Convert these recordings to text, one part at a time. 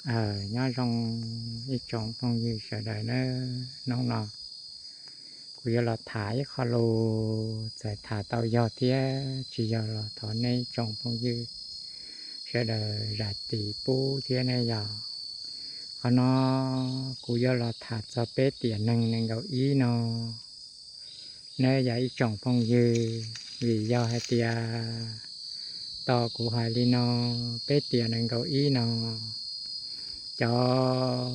Aws, nyob zoo ib tsoom phooj ywg sawv daws nawb. Hnub no kuv yuav los tham ib qho lus, txawm tham tau yog thiab tsis yog los thov nej tsoom phooj ywg sawv daws zam txim pub thiab ne yog. Qhov no kuv yuav los tham txog peb tiam neeg nees nkaum ib no. Neb yog ib tsoom phooj ywg, vim yog hais tias tos kuv hais li no, peb tiam nees nkaum ib no, cov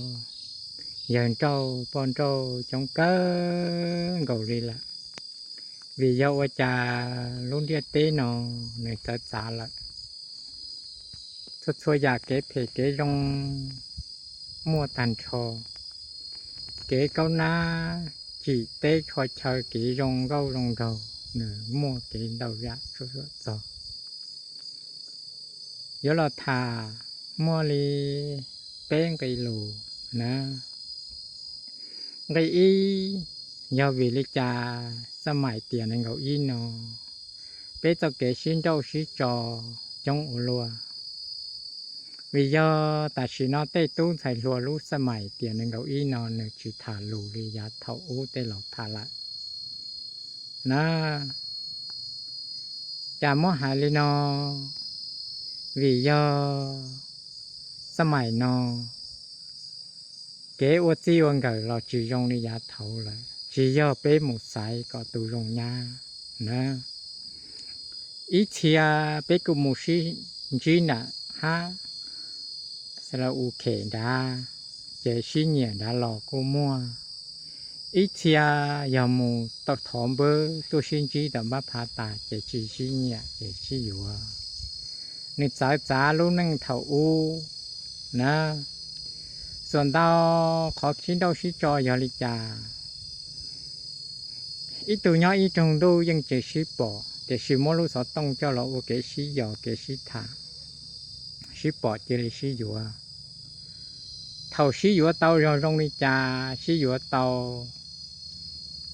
yawg nrauj poj nrauj coob kawg nkaus li lawm. Vim yog ua cas lub ntiaj teb no nws txawv txav lawm, txhua txhua yam kev phem kev zoo muaj tag nrho, kev kaub nab cim teb qhov chaw kev zoo nkauj zoo nraug nws muaj kev ntau yam tsuj txog. Yuav los tham muaj li peb nqe lus na. Nqe ib, yog vim li cas xab maim tiam nees nkaum ib no peb txoj kev sib nrauj sib tso coob ua luaj? Vim yog tam sim no tej tub ntxhais hluas lub xab maim tiam nees nkaum ib no nws tsis tham lus li yav thaum ub tej laus tham lawm na. Cas muab hais li no? Vim yog xab maim no kev ua txij ua nkawm los tsis zoo li yav thaud lawm, tsis yog peb mus xaiv kom tus zoo nyab na. Ib txhia peb kuj mus sib ntsib nram hab xas la u khem nrad, ces sib nyiam nrad los kuj muaj. Ib txhia yog mus tau thov npawb tuaj sib ntsib tom npab phav tas ces tsis sib nyiam ces sib yuav. Nws txawv txav lub neej thaum ub na. Xuas ntau qhov sib nrauj sib tso yog li cas? Ib tug nyob ib roog ntuj yeej tsis sib pom, tiam sis muab lub xov tooj coj los ua kev sib yos kev sib tham, sib pom cia li sib yuav. Thaum sib yuav tau yog zoo li cas sib yuav tau,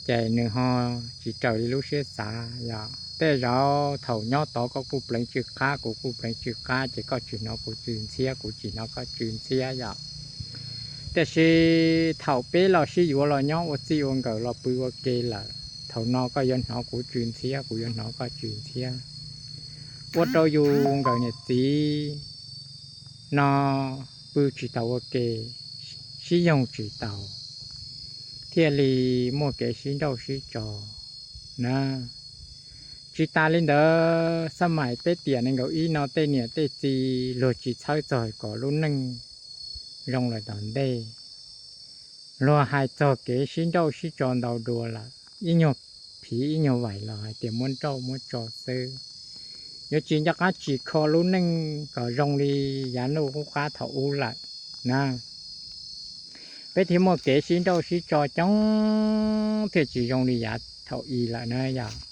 ces nws ho tsis raws li lub siab xav yom. Tej zaum thaum nyob tod koj kuj pleev tsw qab kuv kuj pleev tsw qab ces koj tsis hnov kuv tsw ntxhiab kuv tsis hnov koj tsw ntxhiab yom. Tiam sis thaum peb los sib yuav los nyob ua txij ua nkawm los pw ua ke lawm, thaum no koj yuav hnov kuv tsw ntxhiab kuv yuav hnov koj tsw ntxhiab. Ua rau yus nkawm niam txiv no pw tsis tau ua ke, sib yoog tsis tau, thiaj li muaj kev sib nrauj sib tso na. Tsis tas li ntawd xab maim peb tiam nees nkaum ib no tej niam tej txiv luag tsis txhawb txog kom lub neej zoo lawm tom ntej. Luag hais txog kev sib nrauj sib tso ntau dua lawm, ib nyuag phiv ib nyuag vaim los hais tias muab nrauj muab tso xwb. Yuav tsis nco qab tsim kho lub neej kom zoo li yav nuj qub qab thaum ub lawm na. Peb thiaj muaj kev sib nrauj sib tso coob thiaj tsis zoo li yav thaum i lawm na yom. Tsis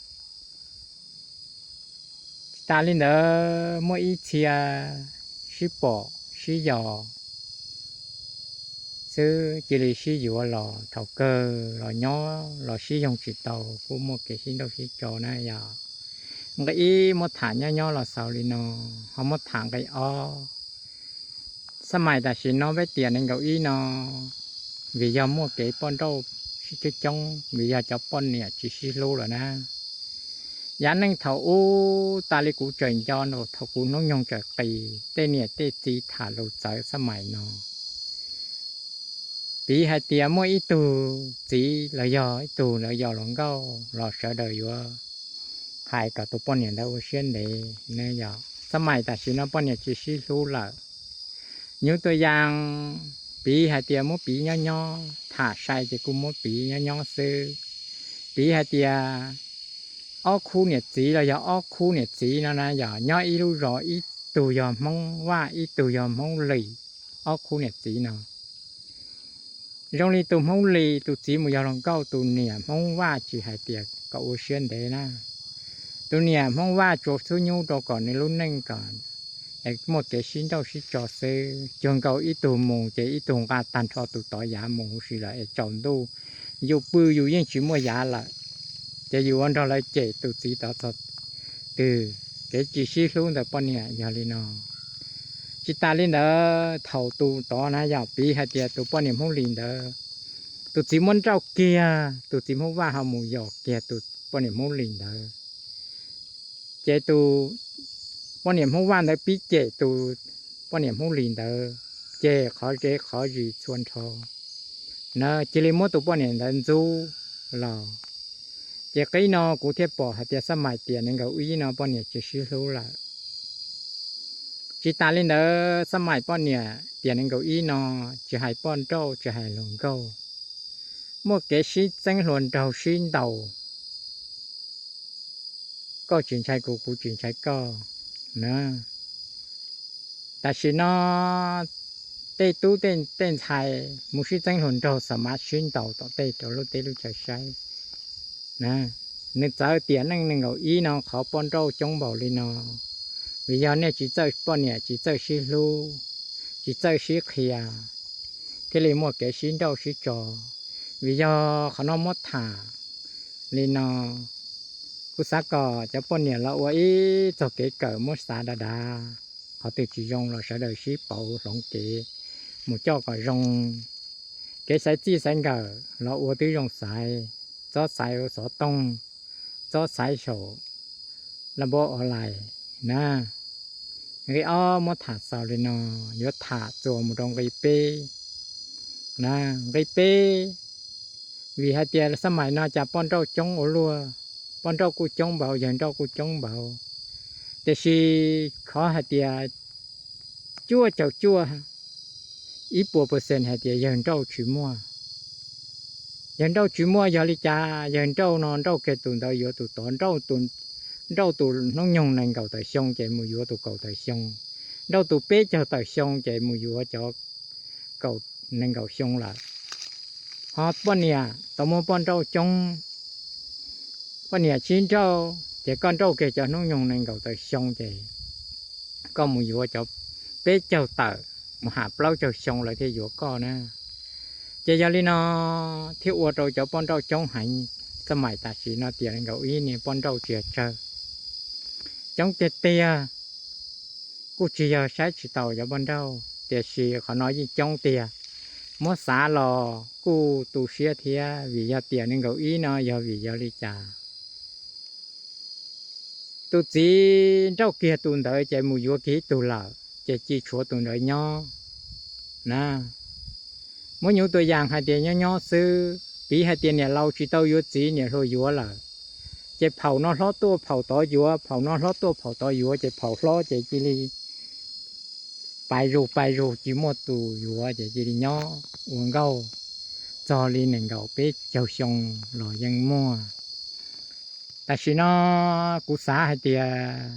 tas li ntawd muaj ib txhia sib pom sib yos xwb cia li sib yuav los thaum kawg los nyob los sib yoog tsis tau kuj muaj kev sib nrauj sib tso na yom. Nqe ib muab tham nyob nyob los xaus li no, ho muab tham nqe ob. Xab maim tam sim no peb tiam nees nkaum ib no, vim yog muaj kev poj nrauj sib coob coob, vim yog cov poj niam tsis sib hlub lawm na. Yav neej thaum ub tas li kuv tseem nco thaum kuv hnub nyoog tseem qis, tej niam tej txiv tham lus txawv xab maim no. Piv hais tias muaj ib tug txiv los yog ib tug los yog hluas nkauj los sawv daws yuav hais kom tus poj niam ntawd ua siab ntev ne yom. Xab maim tam sim no poj niam tsis sib hlub lawm. Nyuj tua yas, piv hais tias muab piv nyob nyob, tham sai ces kuj muab piv nyob nyob xwb. Piv hais tias ob khub niam txiv los yog ob khub niam txiv no na yog nyob ib lub zos, ib tug yog Hmoob Vaj ib tug yog Hmoob Lis, ob khub niam txiv no. Zoo li tus Hmoob Lis tus txiv mus yog hluas nkauj, tus niam Hmoob Vaj tsis hais tias kom ua siab ntev na. Tus niam Hmoob Vaj tsuas xub nyub rau kom nws lub neej kom muaj kev sib nrauj sib tso xwb, cuag nkaus ib tug mus ces ib tug nqa tag nrho tus tod yav mus huv si lawm es tsaus ntuj yus pw yus yeej tsis muaj yav lawm, ces yus ua nrog lawv cem tus txiv tod txog twg. Kev tsis sib hlub ntawm poj niam yog li no. Tsis tas li ntawd, thaum tus tod na yog piv hais tias tus poj niam Hmoob Lis ntawd, tus txiv muab nrauj kiag, tus txiv Hmoob Vaj ho mus yos kiag tus poj niam Hmoob Lis ntawd, ces tus poj niam Hmoob Vaj ntawd pib cem tus poj niam Hmoob Lis ntawd, cem qhov tsev qhov zis txhua nrho na, cia li muab tus poj niam ntawd ntxub los. Ces qib no kuv thiaj pom hais tias Xab Mais tiam nees nkaum ib no poj niam tsis sib hlub lawm. Tsis tas li ntawd, Xab Mais poj niam tiam nees nkaum ib no tsis hais poj nrauj tsis hais hluas nkauj, muaj kev sib txeeb hluas nraug sib ntaus, koj tsis ntshai kuv, kuv tsis ntshai koj na. Tam sim no tej tub tej ntxhais mus sib txeeb hluas nraug xa mav sib ntaus tom tej rau lub teb lub chaw saib. Nws txawv tiam nees nkaum ib no qhov poj nrauj coob npaum li no, vim yog nej tsis txawj, poj niam tsis txawj sib hlub, tsis txawj sib qhia, thiaj li muaj kev sib nrauj sib tso. Vim yog qhov no muab tham li no, kuv xav kom cov poj niam los ua ib txog kev kawm muab xav dav dav, qhov twg tsis zoo los sawv daws sib pauv hloov kev mus coj kom zoo. Kev xaiv txij xaiv nkawm los ua twb zoo xaiv, txob xaiv ua xov tooj, txob xaiv saum laj npab online na. Nqe ob muab tham xaus li no, yuav tham txuas mus rau nqe peb na. Nqe peb, vim hais tias Xab Mais no cas poj nrauj coob ua luaj, poj nrauj kuj coob npaum, yawg nrauj kuj coob npaum, tiam sis qhov hais tias cuaj caum cuaj ib puas percent hais tias yawg nrauj tsis muaj. Yawg nrauj tsis muaj yog li cas? Yawg nrauj no nrauj kiag tus ntawd yuav tus tod, nrauj tus, nrauj tus hnub nyoog nees nkaum tawm xyoo ces mus yuav tus kaum tawm xyoo, nrauj tus peb caug tawm xyoo ces mus yuav cov kaum, nees nkaum xyoo lawm. Ho poj niam tau muaj poj nrauj coob, poj niam sib nrauj ces koj nrauj kiag cov hnub nyoog nees nkaum tawm xyoo ces koj mus yuav cov peb caug tawm mus ham plaub caug xyoo lawv thiaj yuav koj na. Ces yog li no thiaj ua rau cov poj nrauj coob heev. Xab Mais tam sim no tiam nees nkaum ib niag poj nrauj tsis yog tsawg, coob tiag tiag. Kuj tsis yog saib tsis taus cov poj nrauj, tiam sis qhov no yeej coob tiag. Muab xav los kuj tu siab thiab, vim yog tiam nees nkaum ib no yog vim yog li cas? Tus txiv nrauj kiag tus ntawd ces mus yuav kiag ib tug lawm, ces cia tshuav tus ntawd nyob na. Muab nyuv tua yas hais tias nyob nyob xwb, piv hais tias niam laus tsis tau yuav txiv, niam hluas yuav lawm, ces phaum no hlob tuaj phaum tod yuav, phaum no hlob tuaj phaum tod yuav, ces phaum hlob ces cia li pais zus pais zus tsis muaj tus yuav ces cia li nyob ua nkauj txog li nees nkaum peb caug xyoo los yeej muaj. Tam sim no kuv xav hais tias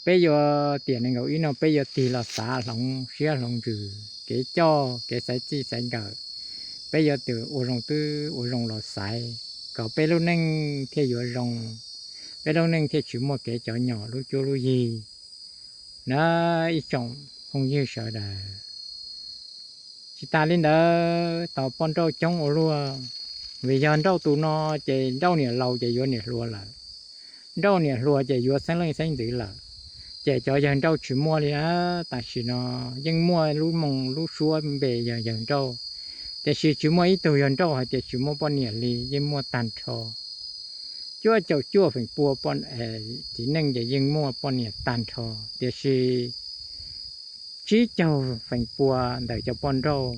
peb yuav tiam nees nkaum ib no peb yuav tig los xav hloov siab hloov ntsws kev coj kev xaiv txij xaiv nkawm, peb yuav ua zoo twb ua zoo los xaiv kom peb lub neej thiaj yuav zoo, peb lub neej thiaj tsis muaj kev cov nyom lub cuab lub yig na ib tsoom phooj ywg sawv daws. Tsis tas li ntawd, tau poj nrauj coob ua luaj, vim yog nrauj tus no ces nrauj niam laus ces yuav niam hluas lawm, nrauj niam hluas ces yuav xeeb leej xeeb ntxwv lawm, ces cov yawg nrauj tsis muaj li na. Tam sim no yeej muaj lub moo lub suab npe yog yawg nrauj, tiam sis tsis muaj ib tug yawg nrauj hais tias tsis muaj poj niam li, yeej muaj tag nrho. Cuaj caum cuaj feem pua txiv neej ces yeej muaj poj niam tag nrho, tiam sis tsib caug feem pua ntawm cov poj nrauj,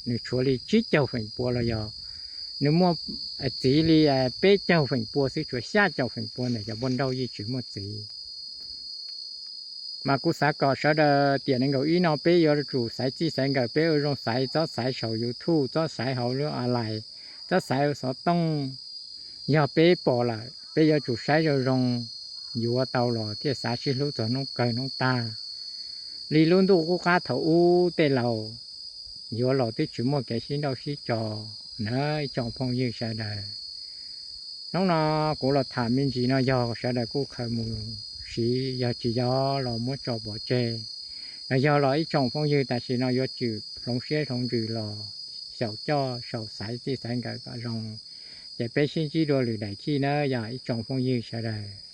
nws tshuav li tsib caug feem pua los yog nws muaj txiv li peb caug feem pua xwb, tshuav xya caum feem pua ntawm cov poj nrauj yeej tsis muaj txiv. Mas kuv xav kom sawv daws tiam nees nkaum ib no peb yuav tsum xaiv txij xaiv nkawm, peb ua zoo xaiv, txhob xaiv saum YouTube, txhob xaiv hauv lub online, txhob xaiv xov tooj. Yog peb pom lawm peb yuav tsum saib zoo zoo, yuav tau los thiaj xav sib hlub txog hnub kawg hnub tag. Li lub ntuj qub qab thaum ub tej laus yuav los twb tsis muaj kev sib nrauj sib tso na ib tsoom phooj ywg sawv daws. Hnub no kuv los tham me ntsis no yog sawv daws kuj khaws mus siv, yog tsis yog los muab tso pov tseg. Los yog los ib tsoom phooj ywg tam sim no yuav tsum hloov siab hloov ntsws los xyaum coj saum xaiv txij xaiv nkawm kom zoo, ces peb sib ntsib dua lwm daim chij na yog ib tsoom phooj ywg sawv daws.